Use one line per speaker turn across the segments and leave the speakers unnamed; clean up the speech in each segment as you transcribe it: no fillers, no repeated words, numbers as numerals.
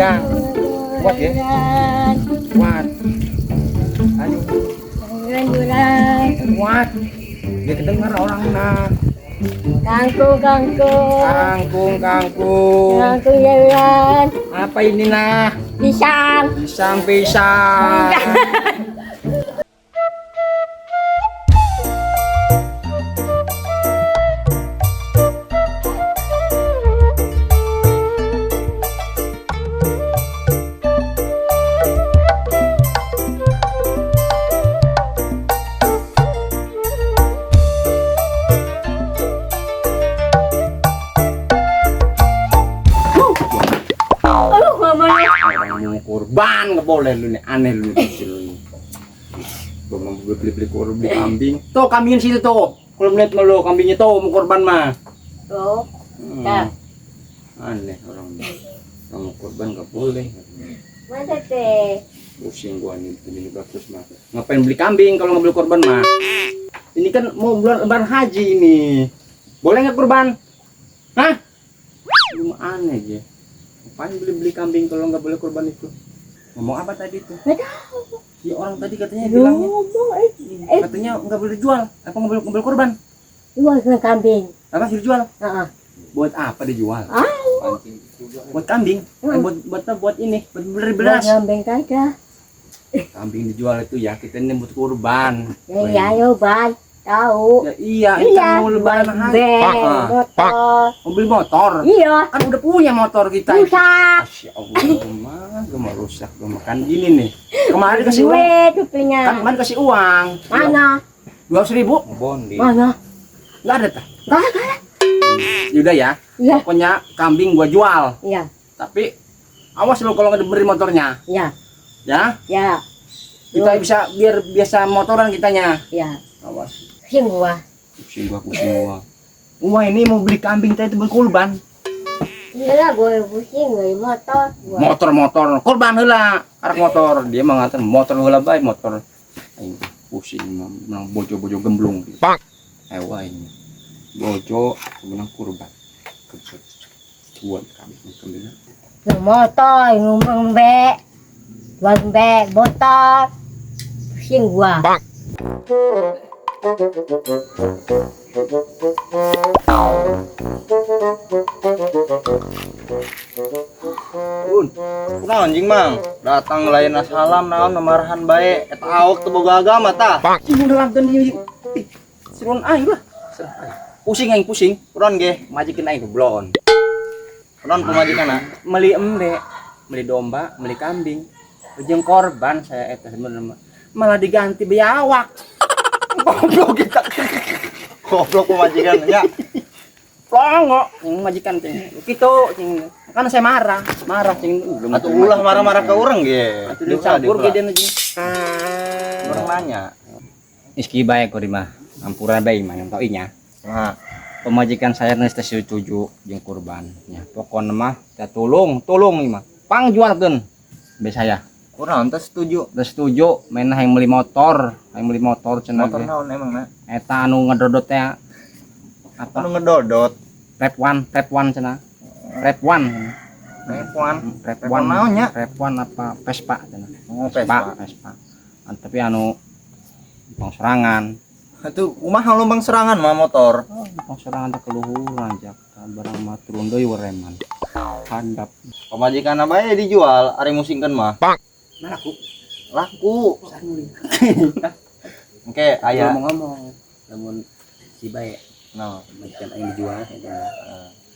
Pegang. Kuat ya? Kuat. Ayo. Kuat. Dia kedengar orang nah.
Kangkung, kangkung.
Kangkung, kangkung.
Kangkung jalan.
Apa ini nah?
Pisang.
Pisang, pisang.
Aduh, mama.
Orang mau kurban nggak boleh lu nih, aneh lu nih kecil lu. Belum beli beli kurban, beli kambing. Tuh kambingin situ tuh. Kalau melihat lo kambingnya tuh mau kurban mah.
Tuh. Dah.
Aneh orang ini. Orang mau kurban nggak boleh.
Masa teh?
Pusing gua nih beli terus mah. Ngapain beli kambing kalau nggak beli kurban mah? Ini kan mau bulan lebaran haji ini. Boleh nggak kurban? Hah? Lu mah aneh aja. Ngapain beli-beli kambing kalau nggak boleh kurban itu? Ngomong apa tadi itu?
Nggak tahu.
Si orang tadi katanya bilangnya,
Ngomong,
katanya nggak boleh jual. Apa nggak boleh kurban?
Jual kambing.
Apa sih dijual?
Heeh.
Buat apa dijual?
Ah.
Buat kambing?
Hmm.
Buat ini, buat beli beras.
Buat kambing kagak.
Kambing dijual itu ya, kita ini buat kurban.
Ya, iya, yo, ban. Tahu.
Ya, iya, ini
Iya.
kan mau lebaran haji.
Beng, motor.
Mau beli motor.
Iya.
Kan udah punya motor kita.
Rusak.
Masya Allah, mah, gue mau rusak, gue makan gini nih. Kemarin kasih uang.
Duit punya.
Kan kemarin kasih uang.
Mana?
200.000.
Bondi.
Mana?
Nggak ada tah.
Nggak ada.
Yaudah ya.
Iya.
Pokoknya kambing gua jual.
Iya.
Tapi awas lo kalau nggak diberi motornya.
Iya.
Ya.
Iya.
Kita bisa biar biasa motoran kitanya.
Iya.
Awas.
Pusing gua.
Pusing gua, pusing gua. Wah, ini mau beli kambing tadi buat kurban.
Iya, gue pusing gue motor. Gua.
Motor-motor kurban heula, arak motor. Dia mengatakan motor heula bae motor. Aing pusing menang bojo-bojo gemblung.
Pak.
Ewa ini. Bojo menang kurban. Buat kambing kambing.
Motor, ngomong be. Buat be, motor. Pusing gua.
Pak.
Un,
Kunaon anjing mang? Datang lain salam naon memarahan bae eta awak teu boga agama tah.
sing udah lanten ieu. Ih, Seruan aing lah. Pusing aing pusing.
Kunaon ge?
Majikan aing blon.
Kunaon pamajikanna?
Meli embe, meli domba, meli kambing. Ujung korban saya eta sebenarnya malah diganti biawak. Goblok kita.
Goblok pamajikan nya.
Plongo majikan cing. Kitu cing. Karena saya marah, marah cing. Belum
Atuh ulah marah-marah ke urang ge.
Atuh dicampur ge dia cing.
Urang nanya.
Iski bae kori mah. Ampura bae mah yang tau inya.
Nah,
Pemajikan saya geus teh setuju jeung kurban nya. Pokona mah teh tolong, tolong ieu mah. Pangjualkeun be saya.
kunaon teh setuju?
Udah setuju, mainah yang beli motor, yang beli motor cenah
Motor
ge.
naon emang na?
Eta anu ngedodot teh apa?
Anu ngedodot.
Rep one, rep one cenah. Rep one.
Rep one.
Rep
Rep
one
one naon nya?
Rep one apa Vespa cenah.
Oh,
Vespa, Vespa. Tapi anu numpang serangan.
Atuh kumaha lumbang serangan mah motor?
Oh, numpang serangan teh keluhuran jak. Barang mah turun deui wereman. Handap.
Pamajikanna bae dijual ari musingkeun mah.
Nah, aku
Laku. Oke, aya.
Ngomong-ngomong, lamun si bae
Nah,
majikan aing dijual eta.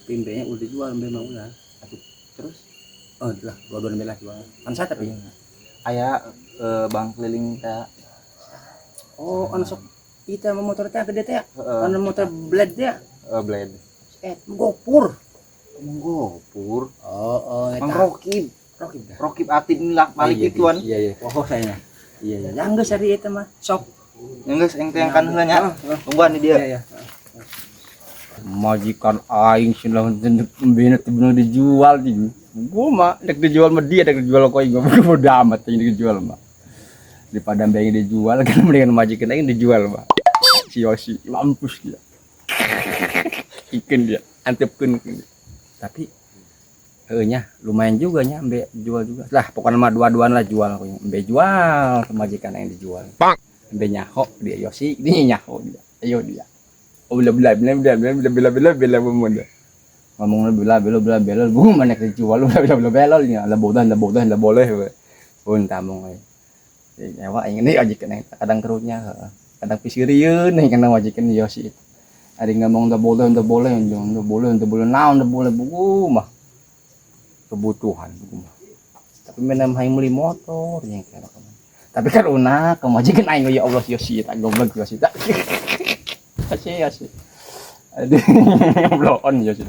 Tapi embenya udah dijual, embe mah ulah.
Atuh, terus
Oh, lah, dua-dua embe lah jual. Kan saya tapi.
aya bang keliling teh.
Oh, anu sok kita mau motor teh gede teh.
Heeh.
Anu motor blade teh.
Blade.
Gopur.
Emang gopur.
Oh, oh,
Mang Rokib.
Rokib dah.
Rokib aktif lah balik
Iya,
gituan.
Iya, iya. Oh, saya. Iya, iya. Yang geus ari eta mah. Sok.
Yang geus eng teh yang kan heula nya. Tungguan di dia.
Iya, iya. Majikan aing sih lah embena teh bener dijual jeung. Gua mah dek dijual mah dia dek dijual kok aing mah bodo amat yang dijual mah. Daripada embe yang dijual kan mendingan majikan aing dijual mah. Si Yosi mampus dia. Ikan dia, antepkeun. Tapi Heeh nya, lumayan juga nya embe jual juga. Lah, pokoknya mah dua-duaan lah jual aku. Embe jual, pamajikan yang dijual. Embe nyaho dia Yosi, dia nyaho dia. Ayo dia. Oh bela bela bela bela bela bela bela bela bela. Ngomongnya bela bela bela bela, bu mana dijual bela bela bela bela nya, lah bodoh lah bodoh lah boleh. Pun tamung we. Nyawa aing ini majikan aing kadang kerunya, heeh. Kadang pisirieun aing kana majikan Yosi itu. Ari ngomong dah boleh, dah boleh, dah boleh, dah boleh, naon dah boleh buku mah. Kebutuhan buku mah. Tapi mana hayang meuli motor yang kira kamu. Tapi kan una kemajikan aing ya Allah Yosi tak goblok Yosi tak. Asih asih. Aduh, bloon Yosi.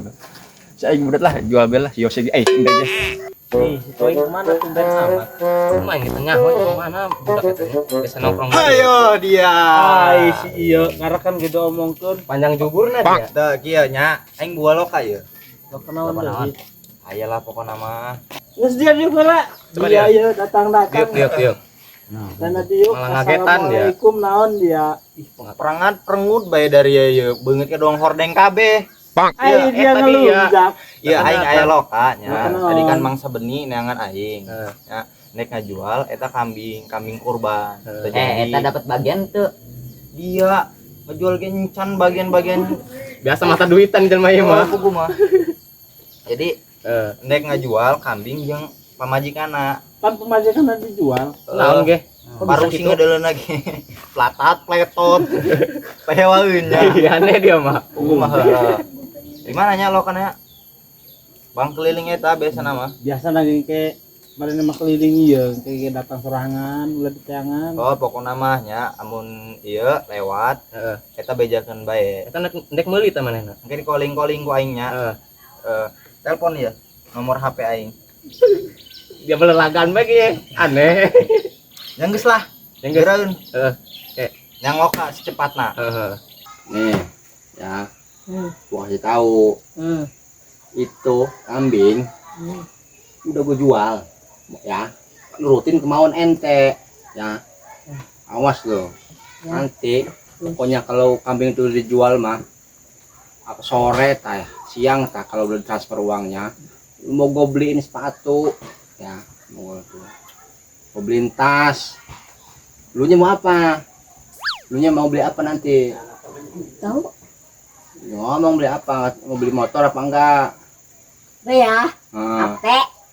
Saya budak lah jual bel lah Yosi enggak aja.
Ih, si Toy kemana tumben amat?
Main di tengah, woy, kemana budak itu biasa nongkrong.
Ayo dia.
Ai si iya, ngarakan gitu omongkeun.
Panjang juburna dia.
Teu kieu nya, aing buah loka ieu.
Lo kenal
Lawan-lawan.
deui.
Aya lah pokona mah.
Geus dia diuk heula.
Coba
Dia
dia.
ieu datang-datang.
Diuk diuk diuk.
Dan diuk.
Malah ngagetan dia.
Assalamualaikum naon dia.
Ih,
Perangat perengut bae dari ieu beungeut ke doang hordeng kabeh.
Ai dia
eta dia.
ngelunjak.
Iya aing aya loka nya.
Kenal.
Tadi kan mangsa beni neangan aing.
Heeh.
Ya, nek ngajual eta kambing, kambing kurban.
Heeh.
Teu
Eh,
jadi.
eta dapat bagian tuh.
Dia ngejual ge encan bagian-bagian
Biasa mata duitan jelema ieu mah.
oh, mah. Jadi
Heeh.
nek ngajual kambing jeung pamajikanna.
Kan pemajikan dijual.
Naon ge?
Baru sih ngedeuleun lagi. Platat, pletot. Pewaeun nya.
Iya aneh dia mah.
Pugu mah heeh. Di mana nya lokana? Bang keliling eta biasa nama.
Biasa lagi ke mari mah keliling ieu, kayak datang sorangan, ulah diteangan.
Oh, pokokna mah nya amun ieu lewat
Heeh.
eta bejakeun bae.
Eta nek nek meuli teh manehna.
Mungkin di calling-calling ku aing nya.
Heeh.
Eh, telepon ya nomor HP aing.
Dia belelagan bae ge. Aneh.
Yang geus lah,
Yang geus.
geuraeun.
Heeh. Oke.
Yang loka secepatna.
Heeh. Nih, ya.
Hmm.
Gua kasih tahu itu kambing udah gue jual ya, nurutin kemauan ente ya, awas lo
Ya.
nanti pokoknya kalau kambing itu dijual mah apa sore ta ya, siang ta kalau udah transfer uangnya lu mau gue beliin sepatu ya, mau gue tuh mau beliin tas. Lu nya mau apa? Lu nya mau beli apa nanti?
Tahu?
Ngomong beli apa? Mau beli motor apa enggak?
Apa ya?
Hmm.
HP.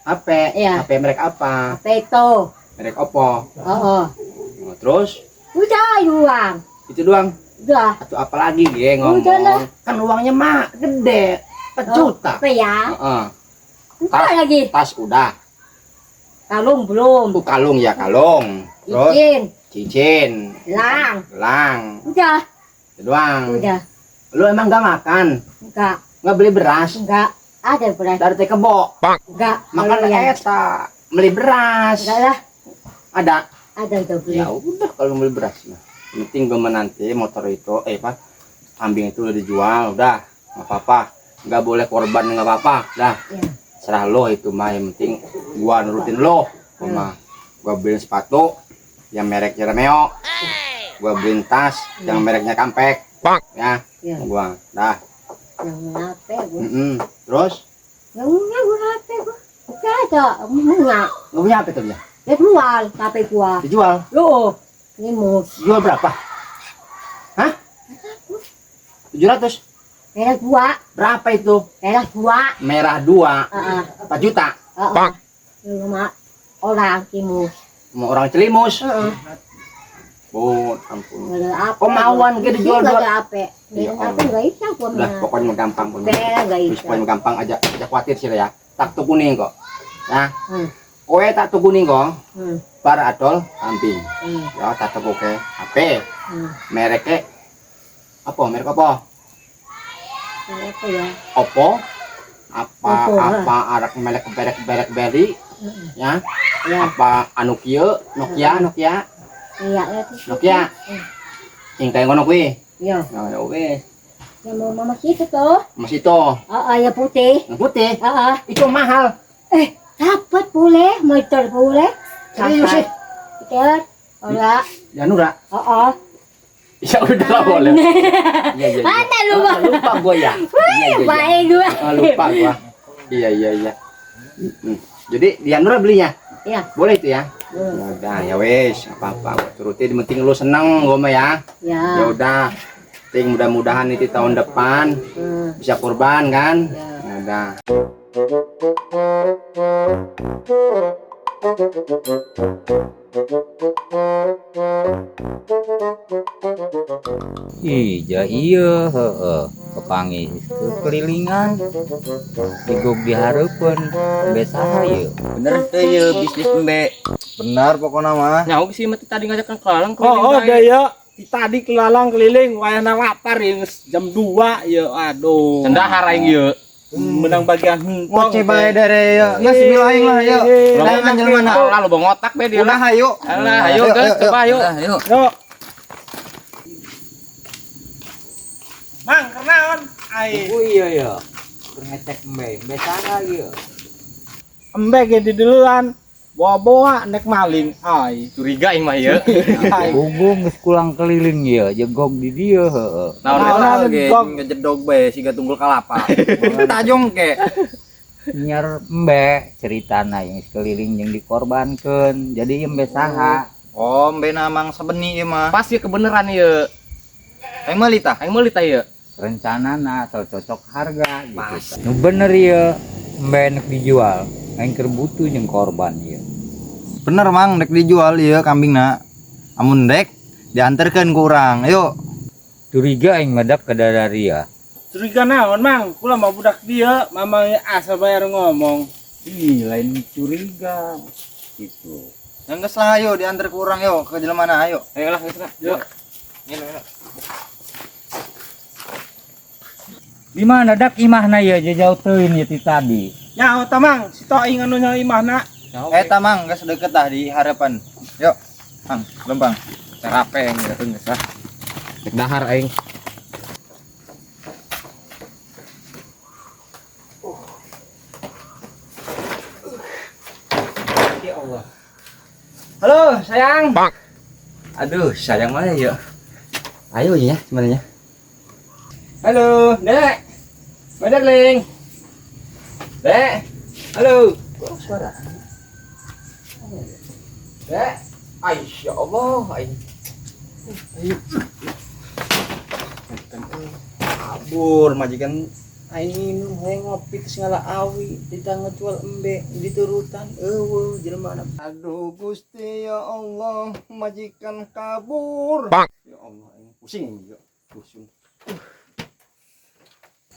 HP.
Iya.
HP merek apa?
HP itu.
Merek Oppo.
Oh, oh.
Nah, terus
Udah uang.
itu doang.
Udah.
Atau apa lagi ge ngomong?
Udah lah.
Kan uangnya mah gede, 4
Oh,
juta.
Apa ya?
Heeh.
Udah lagi.
Tas udah.
Kalung belum.
Bu kalung ya kalung. Terus
Cincin.
cincin,
Gelang.
gelang.
Udah.
Itu doang.
Udah.
Lu emang gak makan?
Enggak.
Nggak beli beras?
Enggak. Ada beras.
Dari teh kebo.
Enggak.
Makan
Kalau yang-
eta, beli beras.
Enggak lah.
Ada.
Ada udah beli.
Ya udah kalau beli beras mah. Yang penting gue menanti motor itu, apa kambing itu udah dijual, udah nggak apa-apa, nggak boleh korban nggak apa-apa, dah.
Ya.
Serah lo itu mah, yang penting gua nurutin lo, gua mah gua beliin sepatu yang mereknya Romeo, gua beliin tas yang mereknya Kampek, ya,
Ya.
gua, dah.
Yang HP gua.
Mm-mm. Terus
Yang punya gua HP gua. Enggak ada. Punya.
nggak punya apa itu dia?
Ya jual HP gua.
Dijual,
Lo. Ini mus.
jual berapa? Hah? 700?
Merah dua.
Berapa itu?
Merah dua.
Merah dua,
Heeh.
4 juta.
Heeh. Rumah orang Timus.
Mau orang Celimus.
Heeh.
Oh, ampun.
Nggak ada apa.
Oh, mauan gitu dijual
Nggak
dua.
ada apa.
Ya
Nggak ada apa
Allah.
nggak bisa gua
Udah,
mah.
pokoknya mah gampang pokoknya.
Bela nggak
Terus
bisa.
pokoknya gampang aja, aja khawatir sih ya. Tak tuh kuning kok. Ya.
Hmm.
Kowe tak tuh kuning kok. Bar adol kambing. Ya, tak tuh oke. HP. Mereknya apa? Merek apa?
Apa ya?
Oppo. Apa
Oppo,
apa arak merek merek merek beri ya.
Ya.
Apa anu kieu? Nokia, Nokia.
Iya, ya.
Nokia. Sing kaya ngono kuwi.
Iya.
Nah, ya wis.
Yang mau mama situ tuh.
Mas itu.
Oh, yang putih.
Yang putih.
Heeh.
Itu mahal.
Dapat boleh, motor boleh.
Serius sih?
Motor. Ora.
Ya Nura.
Oh, oh.
Ya udah lah boleh. Iya iya.
Mana lupa?
Lupa gua ya. Iya iya.
Baik gua.
Ah, lupa gua. Iya iya iya. Jadi di Hanura belinya?
Iya.
Boleh itu ya?
Boleh.
Ya udah, ya wes, apa-apa gua turutin, yang penting lu seneng gua mah ya.
Ya.
Ya udah. Ting mudah-mudahan nanti tahun depan bisa kurban kan?
Ya.
Ya udah.
Ih, ja iya heeh. Kepanggih kelilingan. Digog dihareupeun embe saha ieu?
Bener teh ieu bisnis embe.
Benar pokoknya mah.
Nyaho sih mah tadi ngajakan kelalang
Oh, oh daya tadi kelalang keliling wayahna lapar ya geus jam 2 ya aduh.
Cendahar aing ieu.
Menang bagian hentong.
Ngoceh bae dari ya. Geus bismillah aing lah ayo. Layangan jelema na.
Lah lu bongotak be dia.
Ulah ayo.
Alah, ayo guys, coba ayo.
Ayo.
Yuk. Mang, kenaon? Ai.
Oh iya ya. Keur ngecek embe, embe saha ieu?
Embe ge di duluan. Bawa-bawa nek maling ai.
Curiga aing mah ieu.
Ai.
Hubung geus kulang keliling ieu, jegog di dieu heeh.
Naon
Naon
eta?
anu
Ge
jegog?
ngejedog bae siga tunggul kalapa. Tajong ke.
Nyiar embe ceritana yang keliling jeung dikorbankeun. Jadi embe saha?
Oh, embe na mang sabeni ieu mah.
Pasti kebenaran ieu.
Aing meuli tah.
Aing meuli tah ieu.
Rencanana asal cocok harga gitu. Nu bener ieu embe nek dijual, aing keur butuh jeung korban ieu.
Bener mang dek dijual ieu kambingna. Amun dek diantarkeun ku urang. Ayo.
Curiga aing mah dak kadadaria.
Curiga naon, Mang? Kula mah budak dieu, mamang asal bayar ngomong.
Ih, lain curiga gitu.
Yang geus lah ayo diantar ku urang yo ke jelema na ayo.
Ayo lah geus lah.
Yuk.
Ngilu, ngilu.
Di mana dak imahna ieu jauh teuing ieu ti tadi.
Nyaho ta, Mang? Si Toing anu nyaho imahna.
Eta mang geus deket tah di harapan. Yuk. Mang, lempang.
Sarape aing geus lah. Dek dahar aing.
Ya Allah. Halo, sayang. Aduh, sayang mana ya? Ayo ya, sebenarnya. Halo, Dek. My darling. Dek. Halo. Kok suara? Dek. Ay, ya Allah, ay. Ayo. Kabur majikan aing minum hayang ngopi terus ngala awi ditang ngejual embe diturutan eueuh jelema na. Aduh Gusti ya Allah majikan kabur. Ya Allah aing pusing juga pusing.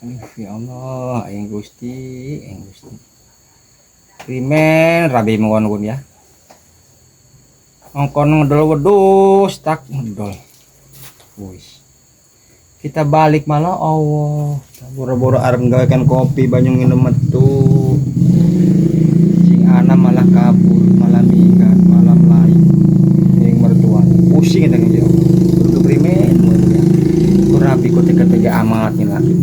Aduh ya Allah aing Gusti aing Gusti. Primen rabi mengon ya. Ongkon ngedol wedus tak ngedol. Wis. Kita balik malah Allah. Boro-boro arep nggawekan kopi banyu nginum metu. Sing ana malah kabur, malah minggat, malah melayu. Yang mertua. Pusing eta ya. Kudu primen mun ya. Ku rabi ku tega-tega amat nih laki.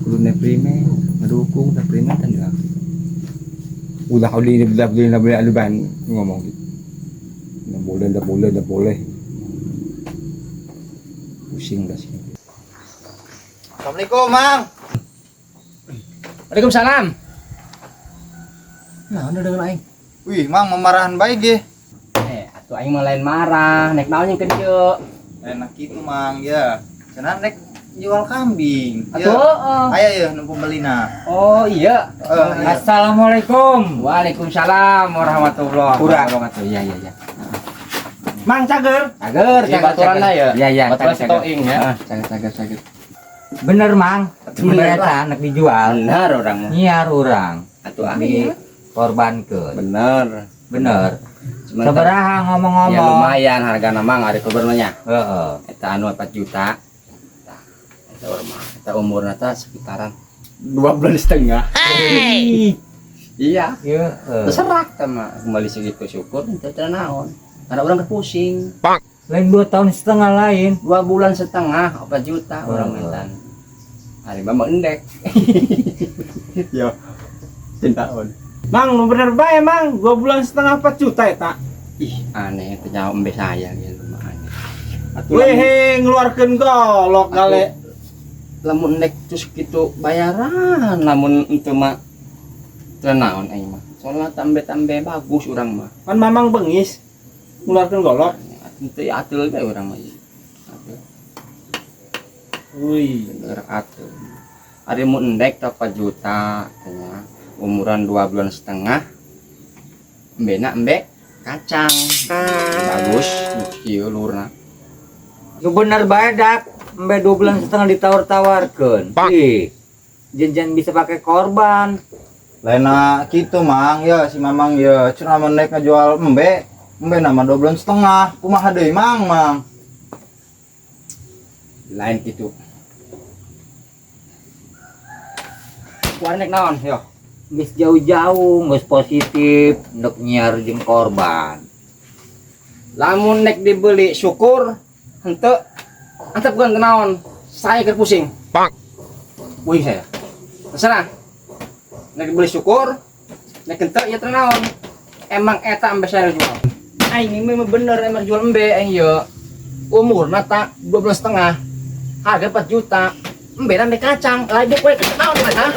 Kudune primen, ngedukung ta primen tan laki. Udah beli udah beli udah beli ban ngomong gitu. Nggak boleh, nggak boleh, nggak boleh. Pusing dah sih.
Assalamualaikum, Mang.
Waalaikumsalam. Nah, udah dengan aing.
Wih, Mang memarahan bae ge.
Atuh aing mah lain marah, nek naon yang kerja.
Enak gitu, Mang, ya. Cenah nek jual kambing.
Atuh, heeh.
Aya ya nu pembelina.
Oh iya.
Iya.
Assalamualaikum.
Waalaikumsalam warahmatullahi wabarakatuh. Iya iya iya.
Mang cager.
Cager,
Di
cager,
baturan
cager.
ya?
Iya iya,
Baturan
cager, cager.
si Toing, ya.
Heeh, cager cager cager.
Bener, Mang.
Bener
Bener anak dijual.
Bener orang mah.
Nyiar urang.
Atuh ah.
Dikorbankeun.
Bener.
Bener.
Sementara
Sabaraha ngomong-ngomong?
Ya lumayan harga nama nggak ada korbannya.
Heeh.
Eta anu 4 juta. Tah, eta urang mah. Eta umurna tah sekitaran 2 bulan setengah. Iya.
Iya.
Terserah sama kembali segitu syukur teu teu naon. Karena orang pusing.
Lain 2 tahun setengah lain.
2 bulan setengah 4 juta orang mentan. Hari mah endek. Yo. Cinta on.
Mang, nu bener bae, Mang. 2 bulan setengah 4 juta eta.
Ih, aneh teh nyawa embe saya gitu mah aneh. Atuh
Wehe ngeluarkeun golok gale.
Lamun endek terus gitu bayaran, lamun ente mah Teu naon aing mah. Soalnya tambe-tambe bagus urang mah.
Kan mamang bengis ngeluarkeun golok.
Henteu ateul ge urang mah ieu. Ateul.
Wih,
Bener ateul. Ari mun endek teh 4 juta tanya. Umuran 2 bulan setengah. Embena embe kacang. Bagus kieu luhurna.
Nu bener bae dak, embe 2 bulan setengah ditawar-tawarkeun. Ih, jangan bisa pakai korban.
Lainna kitu Mang, ya si Mamang ya cenah mun nek ngajual embe, embe nama 2 bulan setengah. Kumaha deui Mang, Mang?
Lain kitu. Kuar nek naon yo?
Geus jauh-jauh, geus positif, ndek nyiar jeung korban.
Lamun nek dibeli syukur, henteu antep bukan naon. Saya keur pusing. Pak. Wih saya. Terserah. Nek dibeli syukur, nek henteu ya teu naon. Emang eta embe saya jual. Aing ini memang bener emang jual embe aing ye. Umurna tak 2 bulan setengah. Harga 4 juta. Embe embe kacang. Lah dia kue naon ha?